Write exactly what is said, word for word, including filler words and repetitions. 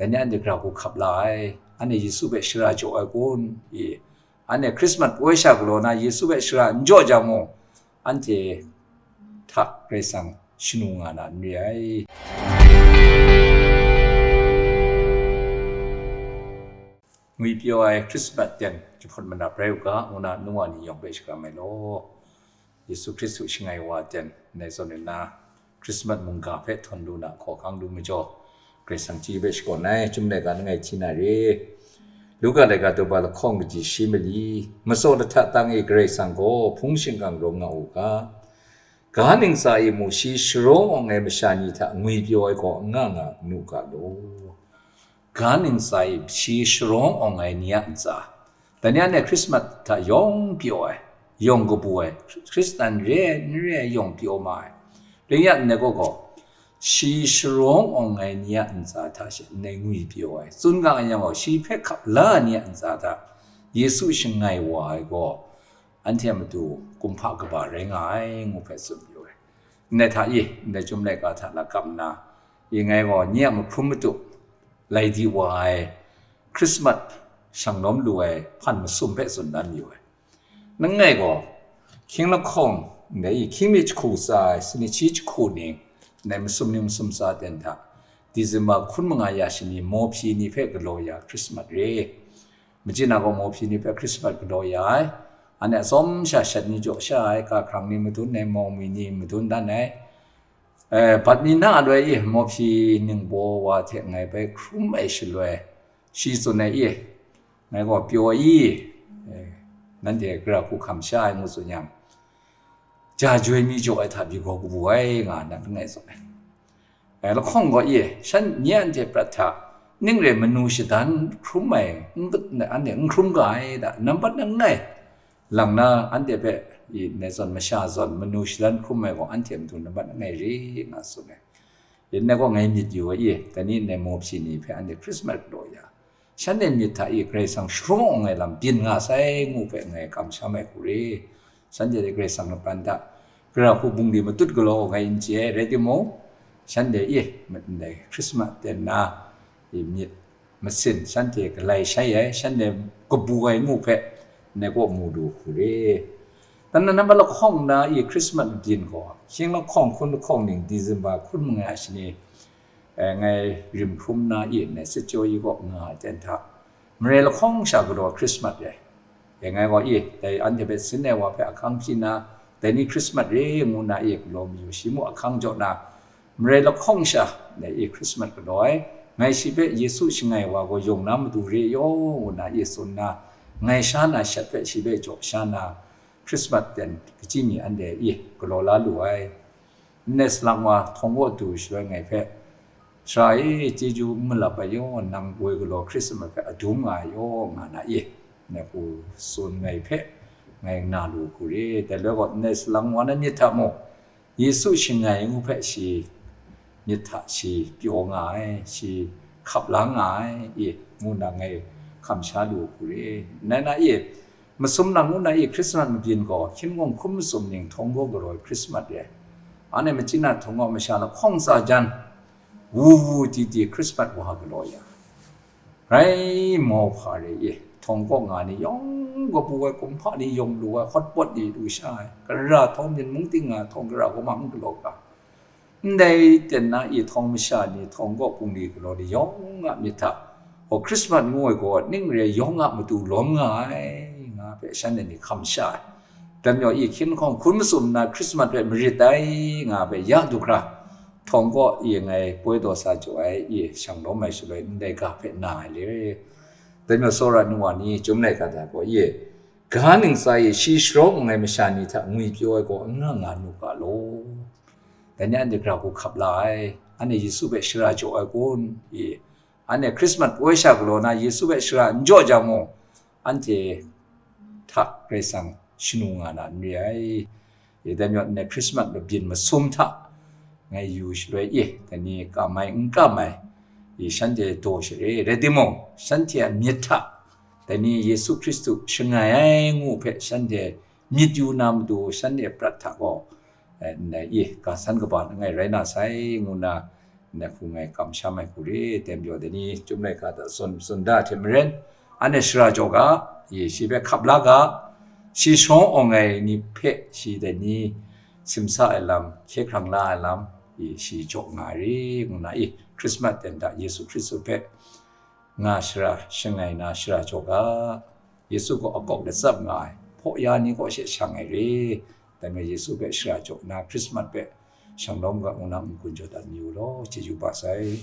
Dai ni anhte gara hku hkap la ai, anhte Yesu hpe shara jaw ai kun? I, anhte Hkrismat poi sha galaw na Yesu hpe shara n jaw jang mung, anhte hta Karai Kasang shanu nga na n re ai. Ngwipyaw ai Hkrismat ten jahput manap rai u ga, ngu na nu wa ni yawng hpe shakram ai law. Yesu Hkristu shangai wa ten ndai zawn nna, Hkrismat mungga hpe htawn lu na hkawhkang lu majaw, Karai Kasang chyeju hpe shakawn ai. Chyum laika langai hti na re. Luka laika daw ba lahkawng kaji shi mali, matsaw lahta tang e Karai Kasang gaw hpung shingkang rawng nga u ga, ga ntsa e mu shi sharawng awng ai masha ni hta ngwipyaw ai gaw n nga nga nu ga law. Ga ntsa e shi sharawng awng ai ni a ntsa, dai ni anhte Hkrismat hta yawng pyaw ai, yawng kabu ai, Hkristan re ai, n re ai, yawng pyaw ma ai. Ring ya ndai gaw gaw, shi sharawng awng ai ni a ntsa hta she ndai ngwipyaw ai, tsun ga yang gaw, shi hpe hkap la ai ni a ntsa hta Yesu shangai wa ai gaw, anhte a matu kumhpa kaba rai nga ai, ngu hpe tsun pyaw ai. Ndai hta i, ndai Chyum laika hta lakap nna, i ngai gaw nye a mahkrum matu lai di wa ai Hkrismat shang lawm lu ai hpan masum hpe tsun dan mayu ai. Langai gaw, hkying lahkawng ndai i hkying mi jahku tsa ai, sanit shi jahku ning, ndai masum ning masum tsa ten hta, December hkun manga ya shani mawhpyi ni hpe galaw ya Hkrismat re. Machyin a gaw mawhpyi ni hpe Hkrismat galaw ya ai. Anhte atsawm sha shat ni jaw sha ai, kahkrang ni madun ai, mawng mi ni madun dan ai. Eh, bat mi na aloi i, mawhpyi ningbaw wa hte ngai bai hkrum ai shaloi, shi tsun ai i, ngai gaw pyaw i, eh, nanhte gara hku hkam sha ai ngu tsun yang, ja joi mi jaw ai hta pyi gaw kabu ai, nga na langai tsun ai. Eh, lahkawng gaw i, shan nye anhte prat hta, ning re manu shadan hkrum ai, n-, anhte n hkrum ga ai da, nambat langai lang na, anhte hpe i, ndai zawn masha zawn manu shadan hkrum ai gaw anhte matu nambat langai re, nga tsun ai. Yin ngai gaw ngai myit yu ai i, dai ni ndai mawhpyi ni hpe anhte Hkrismat galaw ya, shanhte myit hta i Karai Kasang sharawng awng ai lam byin nga sai ngu hpe ngai kamsham ai hku re. Shanhte dai Karai Kasang lapran hta gara hku bungli matut galaw ngai n chye ai, rai timung, shanhte i, ndai Hkrismat ten na i myit masin, shanhte galai shai ai, shanhte kabu ai ngu hpe ngai kaw mu lu hku re. Dan na nambat lahkawng na i Hkrismat mabyin gaw, hkying lahkawng hkun lahkawng ning December hkun manga shani, eh, ngai rim hkrum na i nai sit jaw i kaw nga ai ten hta, marai lahkawng sha galaw Hkrismat re. E ngai gaw i, dai anhte hpe sin ai wa hpe ahkang hpyi na, dai ni Hkrismat re ngu na i galaw mayu shi mu ahkang jaw na, marai lahkawng sha, dai i Hkrismat galaw ai, ngai shi hpe Yesu shangai wa gaw yawng na matu re yaw ngu na i tsun na, ngai sha na shat hpe shi hpe jaw sha na, Hkrismat ten kachyi mi anhte i galaw la lu ai. Nnes lang wa htawng kaw du shaloi ngai hpe, Sara e, chyeju n malap ai yaw, nang woi galaw Hkrismat hpe adum nga ai yaw, nga na i, ngai hku tsun ngai hpe, ngai na lu hku re. Dai loi gaw, nnes lang wa na myit hta mung, Yesu shangai ngu hpe shi myit hta shi pyaw nga ai, shi hkap la nga ai i, ngu na ngai hkam sha lu hku re. Nai na i, masum nang ngu na i Hkrismat mabyin gaw, hkying lahkawng hkun masum ning htawng kaw galaw ai Hkrismat re. Anhte machyin a htawng kaw masha lahkawng tsa jan, wu wu di di Hkrismat wa galaw ya. Rai mau hpa re i, htawng kaw nga ni yawng kabu ai, kumhpa ni yawng lu ai, hawt pawt ni du sha ai, gara htawng, byin mung ting nga htawng gara kaw ma n galaw ga. Ndai ten na i htawng masha ni, htawng kaw bungli galaw ni yawng a myit hta, gaw Hkrismat ngu ai gaw ning re yawng a matu lawm nga ai, nga hpe shanhte ni hkam sha ai. Dai majaw i hkying lahkawng hkun masum nna Hkrismat hpe marit ai, nga hpe ya du hkra, htawng kaw i ngai poi daw sa jaw ai i shang lawm ai shaloi ndai ga hpe na ai le. Dai majaw tsawra nu wa ni, Chyum laika hta gaw i, ga ntsa e shi sharawng awng ai masha ni hta ngwipyaw ai gaw n nga nga nu ga law. Dai ni anhte gara hku hkap la ai, anhte Yesu hpe shara jaw ai kun? I, anhte Hkrismat poi sha galaw na Yesu hpe shara n jaw jang mung, anhte hta Karai Kasang shanu nga na n re ai. I, dai majaw ndai Hkrismat mabyin masum hta ngai yu shaloi i, dai ni kam ai n kam ai, i, shanhte daw share, rai timung, shanhte a myit hta dai ni Yesu Hkristu shangai ai ngu hpe shanhte myit yu na matu, shanhte prat hta gaw, eh, ndai i, ga san kaba langai rai na sai, ngu na, Nna hku ngai kamsham ai hku re, tem jaw dai ni, Chyum laika hta tsun, tsun da hte maren, anhte shara jaw ga, ye, shi hpe hkap la ga, shi shawng awng ai ni hpe, shi dai ni simsa ai lam, hkye hkrang la ai lam, ye, shi jaw nga ai re, ngu na i, Christmas ten hta Yesu Hkristu hpe nga shara, shangai na shara jaw ga, Yesu gaw akawk latsap nga ai, hpaw ya ni kaw she shang ai re, dai majaw Yesu hpe shara jaw nna Christmas hpe shanglawm ga ngu na n-gun jaw dat mi u law, chyeju ba sai.